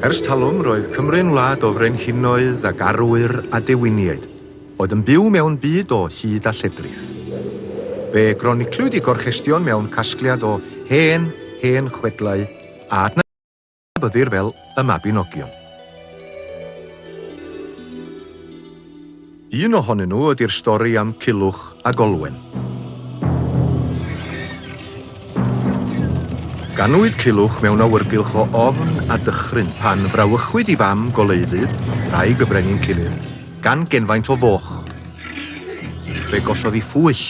Ers talwm roedd Cymru'n wlad o frenhinoedd ac arwyr a dewiniaid, oedd yn byw mewn byd o hud a lledrith. Fe groniclwyd eu gorchestion mewn casgliad o hen, hen chwedlau a adnabyddir fel y Mabinogion. Un ohonyn nhw ydy'r stori am Culhwch ag Olwen. Ganwyd Culhwch mewn awyrgylch o ofn a dychryn pan frawychwyd ei fam, Goleuddydd, wraig y brenin Cilydd, gan genfaint o foch. Fe gollodd ei phwyll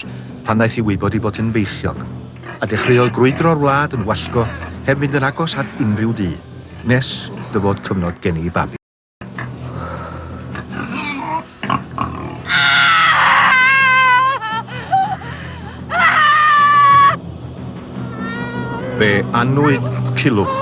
pan ddaeth i wybod ei bod yn feichiog, a dechreuodd grwydro'r wlad yn wallgo heb fynd yn agos at unrhyw dŷ, nes dyfod cyfnod geni babi. Fe anwyd Culhwch.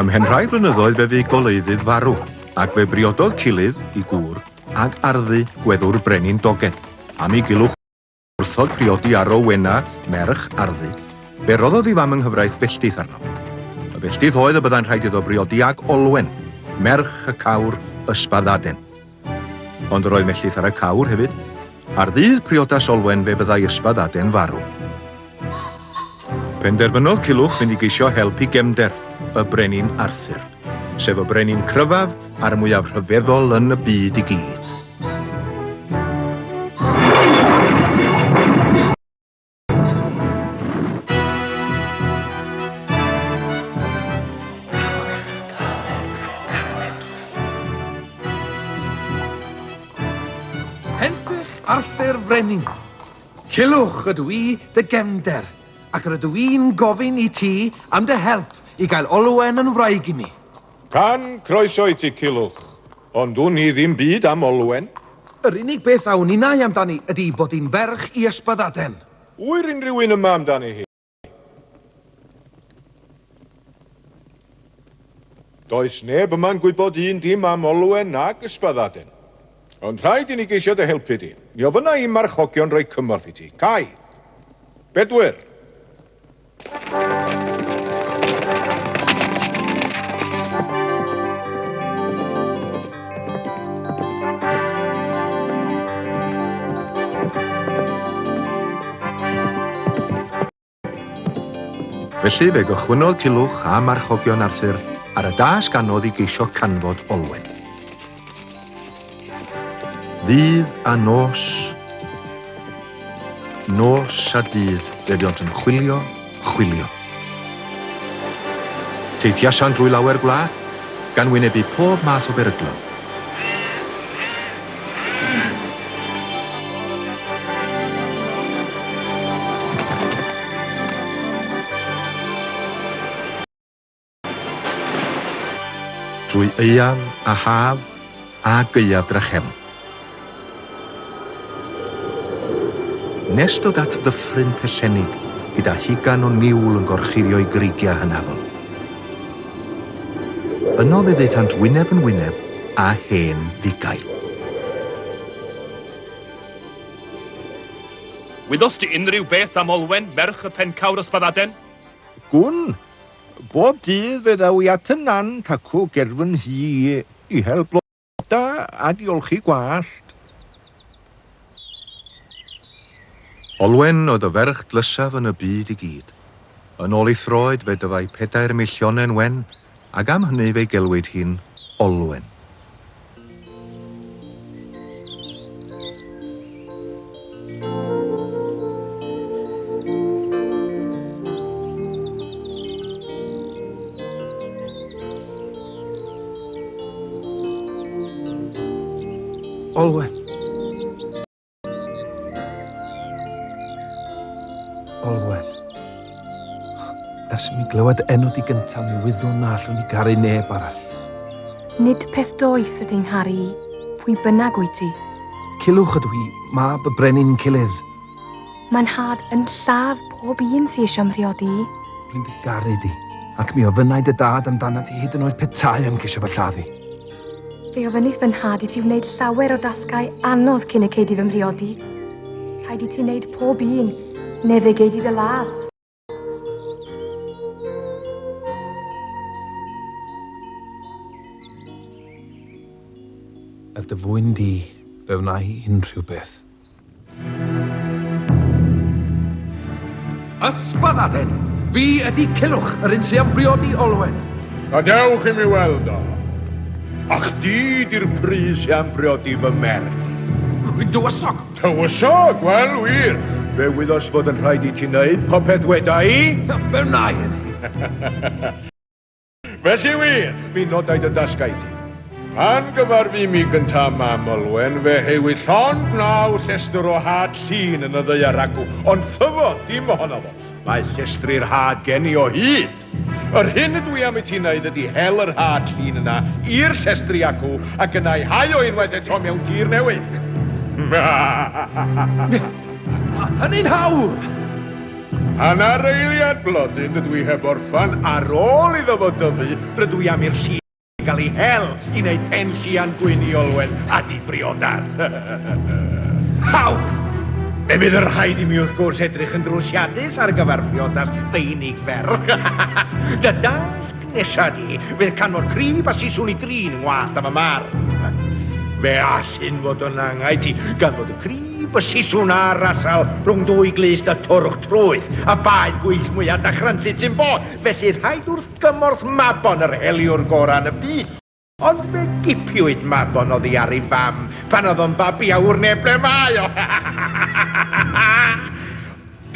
Ymhen rhai blynyddoedd fe fu Goleuddydd farw, ac fe briododd Cilydd, i gŵr, ag Arddu, gweddw'r brenin Doged, am i Gulhwch wrthod priodi â Rowena, merch Arddu, fe roddodd ei fam yng nghyfraith felltith arno. Y felltith oedd y byddai'n rhaid iddo briodi ag Olwen, merch y cawr Ysbaddaden. Ond yr oedd melltith ar y cawr hefyd. Ar ddydd priodas Olwen fe fyddai Ysbaddaden farw. Penderfynodd Culhwch fynd i geisio help i gefnder, y Brenin Arthur, sef y brenin cryfaf a'r mwyaf rhyfeddol yn y byd i gyd. Henffych Arthur Frenin! Culhwch ydw i, dy gefnder, ac rydw i'n gofyn i ti am dy help i gael Olwen yn wraig i mi. Can, croeso i ti, Culhwch. Ond wn i ddim byd am Olwen. Yr unig beth a wn innau amdani ydy bod hi'n ferch i Ysbaddaden. Ŵyr unrhyw un yma amdani hi? Does neb yma'n gwybod un dim am Olwen nag Ysbaddaden. Ond rhaid i ni geisio dy helpu di. Mi ofynna i'm marchogion roi cymorth i ti. Cai! Bedwyr! Felly fe gychwynnodd Culhwch a marchogion Arthur ar y dasg anodd i geisio canfod Olwen. Ddydd a nos, nos a dydd, fe fuont yn chwilio, chwilio. Teithiasant drwy lawer gwlad, gan wynebu pob math o beryglon. Drwy aeaf a haf a gaeaf drachefn. Nes dod at ddyffryn pellennig gyda hugan o niwl yn gorchuddio'i greigiau hynafol. Yno fe ddaethant wyneb yn wyneb â hen fugail. Wyddost ti unrhyw beth am Olwen, merch y pencawr Ysbaddaden? Gwn. Bob dydd fe ddaw i at y nant acw ger fy nhŷ i i hel bloda ac i olchi gwallt. Olwen oedd y ferch dlysaf yn y byd i gyd. Yn ôl ei throed fe dyfai pedair millionen wen, ac am hynny fe'i gelwid hi'n Olwen. Olwen. Olwen. Ers i mi glywed enw di gyntaf, mi wyddwn na allwn i garu neb arall. Nid peth doeth ydy ngharu i, pwy bynnag wyt ti. Culhwch ydw i, mab y brenin Cilydd. Mae nhad yn lladd pob un sy eisiau mhriodi i. Rwy'n dy garu di, ac mi ofynnai dy dad amdanat ti hyd yn oed petai yn ceisio fy lladd i. Fe ofynnith fy nhad i ti wneud llawer o dasgau anodd cyn y cei di fy mhriodi. Rhaid i ti wneud pob un, neu fe gei di dy ladd. Er dy fwyn di, fe wna i unrhyw beth. Ysbaddaden! Fi ydy Culhwch, yr un sy am briodi Olwen. Gadewch i mi weld o. A chdi di'r pry sy am briodi fy merch i. Rwy'n dywysog. Tywysog? Wel, wir. Fe wyddost fod yn rhaid i ti wneud popeth weda i. Fe wna i hynny. Felly wir, mi nodai dy dasgau ti. Pan gyfarfu mi gynta mam Olwen, fe heuwyd llond gnaw llestr o had llin yn y ddaear acw, ond thyfodd dim ohono fo. Mae llestri'r had gen i o hyd. Yr hyn ydw i am i ti wneud ydy hel yr had llin yna i'r llestri acw ac yna ei hau o unwaith eto mewn tir newydd. Mae hynny'n hawdd! Hanner eiliad blodyn dydw i heb orffan, ar ôl iddo fo dyfu, rydw i am i'r lli gael ei hel i wneud pen llian gwyn i Olwen a di phriodas. Hawdd! Fe fydd yn rhaid i mi wrth gwrs edrych yn drwsiadus ar gyfer priodas fy unig ferch. Dy dasg nesa di fydd canfod crib a siswrn i drin ngwallt a fy marn. Fe all hyn fod yn angau ti, gan fod y crib Y siswrn a'r rasal rhwng dwy glust y twrch trwyth, y baedd gwyllt mwya dychrynllyd sy'n bod, felly rhaid wrth gymorth Mabon yr heliwr gorau yn y byd. Ond fe gipiwyd Mabon oddi ar ei fam pan oedd o'n fabi a ŵyr neb ble mae o.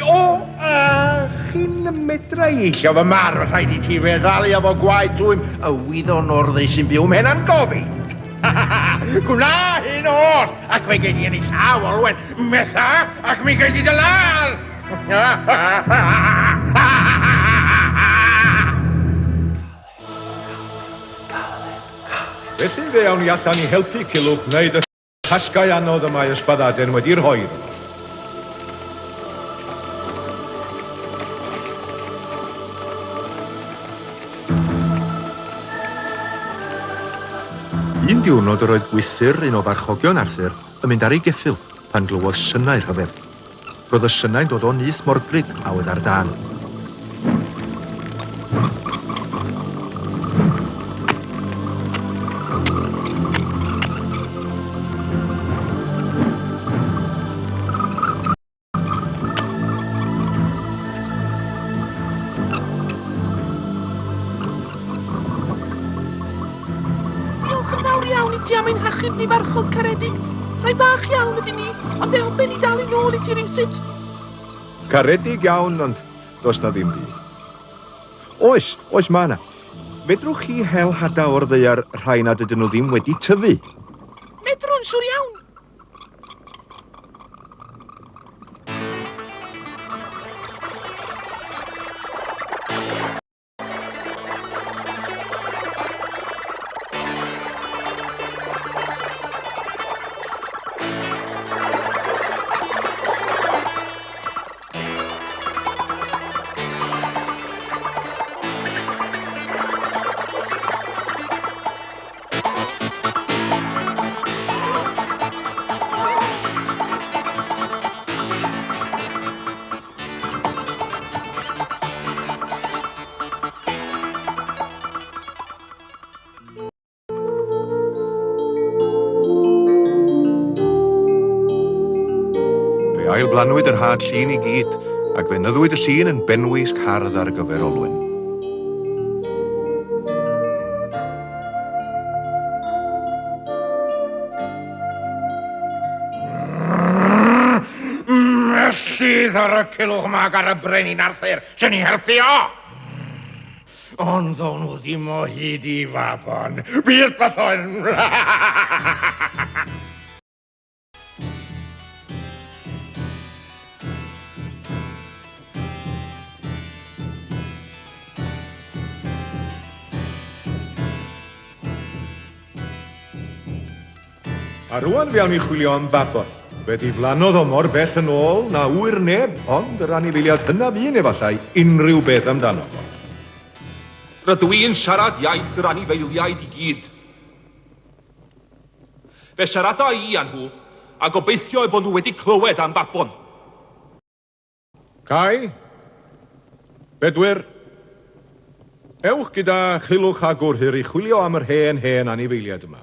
O, a chyn y medra i eillio fy marw, rhaid i ti feddalu efo gwaed twym y wyddon orddu sy'n byw mhen angofaint. Gwna hyn oll, ac fe gei di ennill llaw, Olwen. Metha, ac mi gei di dy ladd! Felly fe awn ni allan i helpu Culhwch wneud y Tasgau anodd y mae Ysbaddaden wedi rhoi iddo fo. Un diwrnod yr oedd Gwythyr, un o farchogion Arthur, yn mynd ar ei geffyl pan glywodd synau rhyfedd. Roedd y synau'n dod o nyth morgrug a oedd ar dân. Diolch yn fawr iawn i ti am ein hachub ni farchog caredig. Rhai bach iawn ydyn ni, ond fe hoffen ni dalu nôl i ti rywsut. Caredig iawn, ond does na ddim byd. Oes, oes mae yna. Fedrwch chi hel hada o'r ddaear rhai nad ydyn nhw ddim wedi tyfu? Medrwn, siŵr iawn. Fe ailblannwyd yr had llin i gyd, ac fe nyddwyd y llun yn benwisg hardd ar gyfer Olwen. Melltith ar y Culhwch 'ma ar y Brenin Arthur, sy'n ei helpu o! Ond ddown nhw ddim o hyd i Fabon. Bydd bythoedd! A rwan fe awn ni chwilio am Fabon. Fe ddiflannodd o mor bell yn ôl na ŵyr neb ond yr anifeiliad hynaf un efallai unrhyw beth amdano fo. Rydw i'n siarad iaith yr anifeiliaid i gyd. Fe siarada i â nhw, a gobeithio eu bod nhw wedi clywed am Fabon. Cai, Bedwyr, ewch gyda Chulhwch a Gwrhyr i chwilio am yr hen, hen anifeiliaid yma.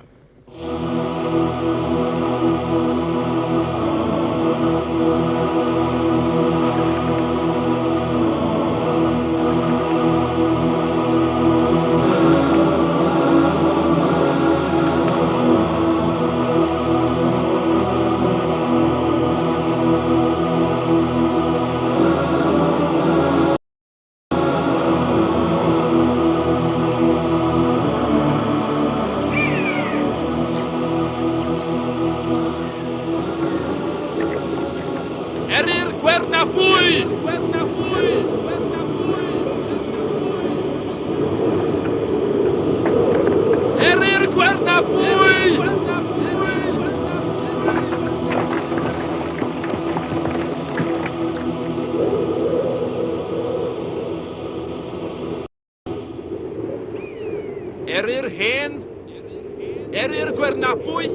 Eryr Gwerna Bwy! Gwerna Bwy! Gwerna Bwy! Gwerna Bwy! Eryr Gwerna Bwy! Gwerna Bwy! Gwerna Bwy! Eryr Hen! Eryr Gwernabwy!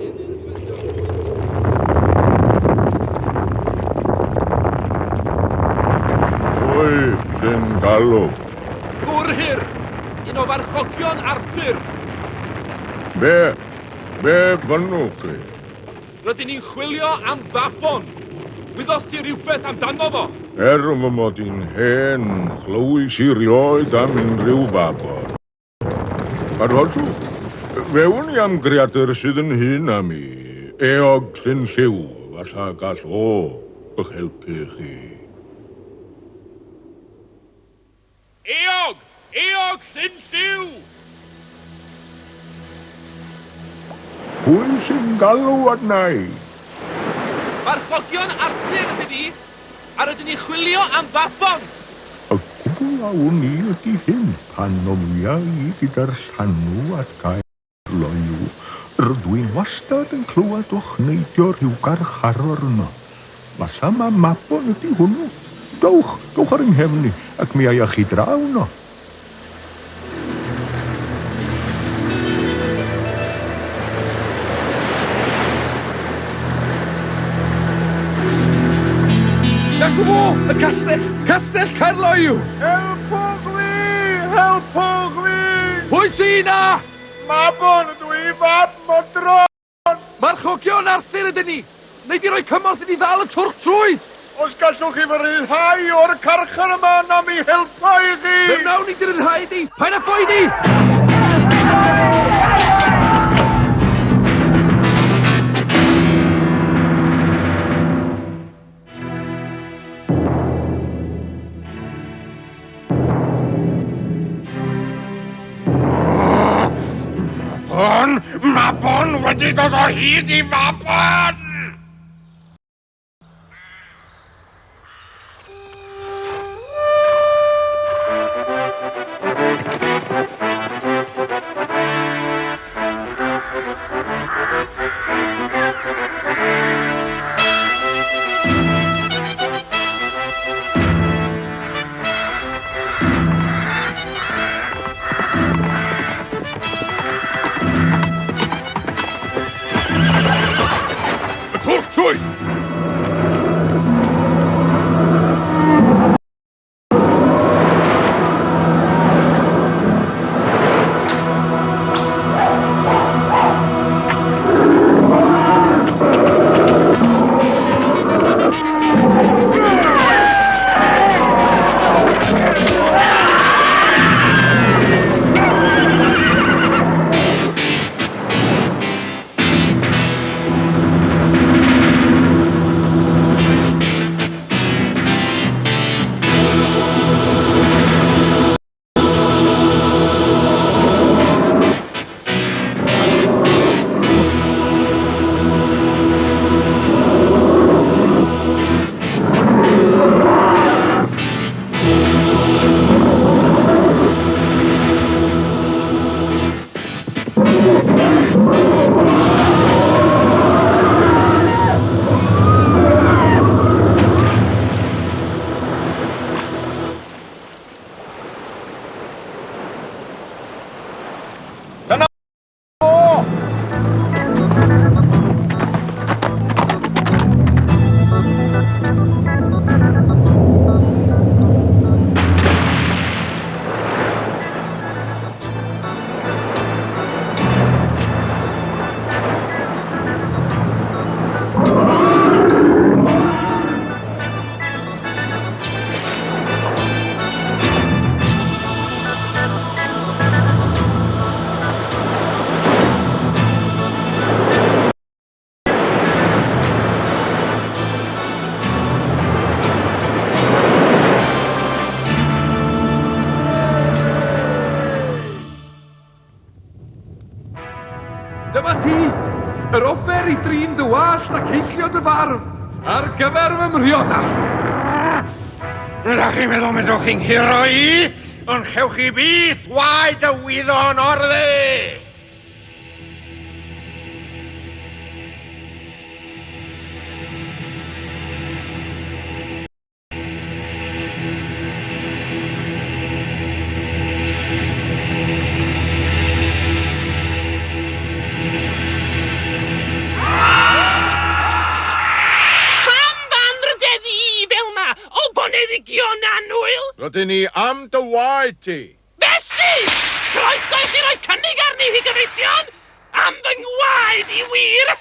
Pwy sy'n galw? Gwrhyr! Un o farchogion Arthur! Be, be fynnwch chi? Rydyn ni'n chwilio am Fabon! Wyddost ti rywbeth amdano fo? Er fy mod i'n hen, chlywis i rioed am unrhyw Fabon. Arhoswch, fe wn i am greadur sydd yn hŷn na mi, Eog Llyn Lliw, falla gall o eich helpu chi. Eog! Eog Llyn Lliw! Pwy sy'n galw arna i? Marchogion Arthur ydyn ni, a rydyn ni'n chwilio am Fabon! Y cwbl a wn i ydy hyn, pan omia i gyda'r llanw at gael loyw, rydw i'n wastad yn clywed ochneidio rhyw garcharor yno. Falla ma Mabon ydy hwnnw. Dowch, dowch ar 'y nghefn i, ac mi a'i â chi draw yno. Nac o! Y castell! Castell Caerloyw! Helpwch fi! Helpwch fi! Pwy sy 'na? Mabon ydw i, fab Modron! Marchogion Arthur ydyn ni! Wnei di roi cymorth i ni ddal y twrch trwyth? Os gallwch chi fy rhyddhau o'r carchar yma, na mi helpa i chi! Fe wnawn ni dy ryddhau di! Paid â phoeni! Mabon! Mabon wedi dod o hyd i Fabon! i drin dy wallt ac eillio dy farf ar gyfer fy mhriodas. Rydych chi'n meddwl medrwch chi'n nghuro i? Ond chewch chi byth waed y wyddon orddu! Pam fy anrhydeddu i fel 'ma, o boneddigion annwyl? Rydyn ni am dy waed ti. Felly, croeso i chi roi cynnig arni hi, gyfeillion! Am fy ngwaed i wir!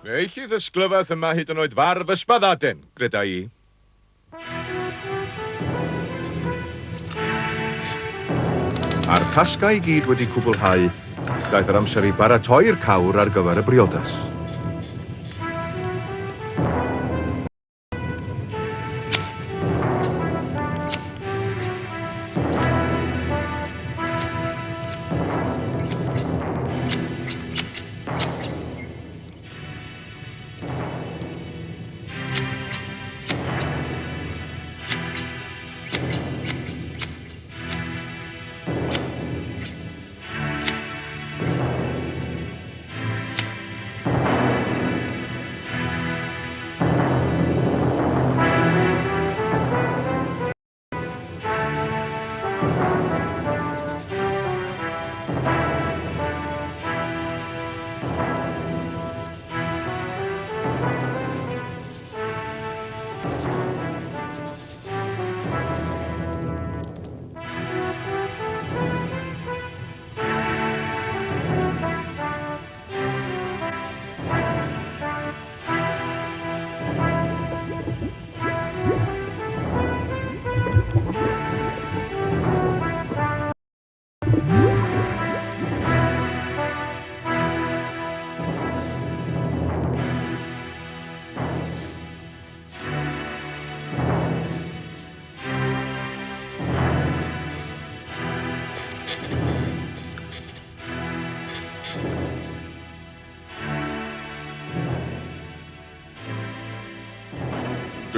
Fe eillith y sglyfath yma hyd yn oed farf ysbaddaden, greda i. A'r tasgau i gyd wedi cwblhau, daeth yr amser i baratoi'r cawr ar gyfer y briodas.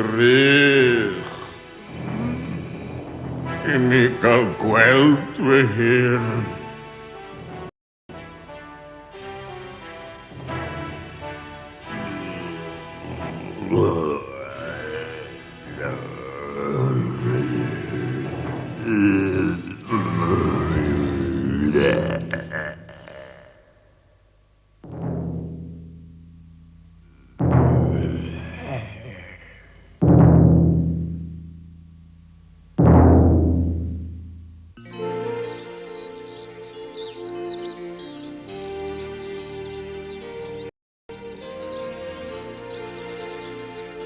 Drych. I mi gael gweld fy hun.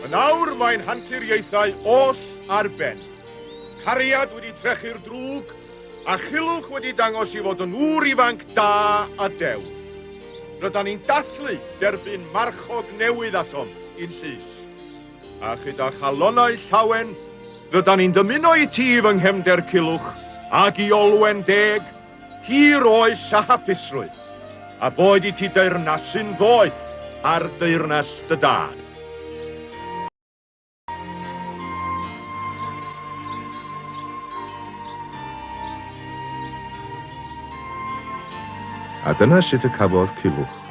Yn awr mae'n hanturiaethau oll ar ben. Cariad wedi trechu'r drwg, a Chilwch wedi dangos i fod yn ŵr ifanc da a dew. Rydan ni'n dathlu derbyn marchog newydd atom i'n llys. A chyda chalonnau llawen, rydan ni'n dymuno i ti fy nghefnder Culhwch, ac i Olwen deg, hir oes a hapusrwydd, a boed i ti deyrnasu'n ddoeth ar deyrnas dy dad. A dyna sut y cafodd Culhwch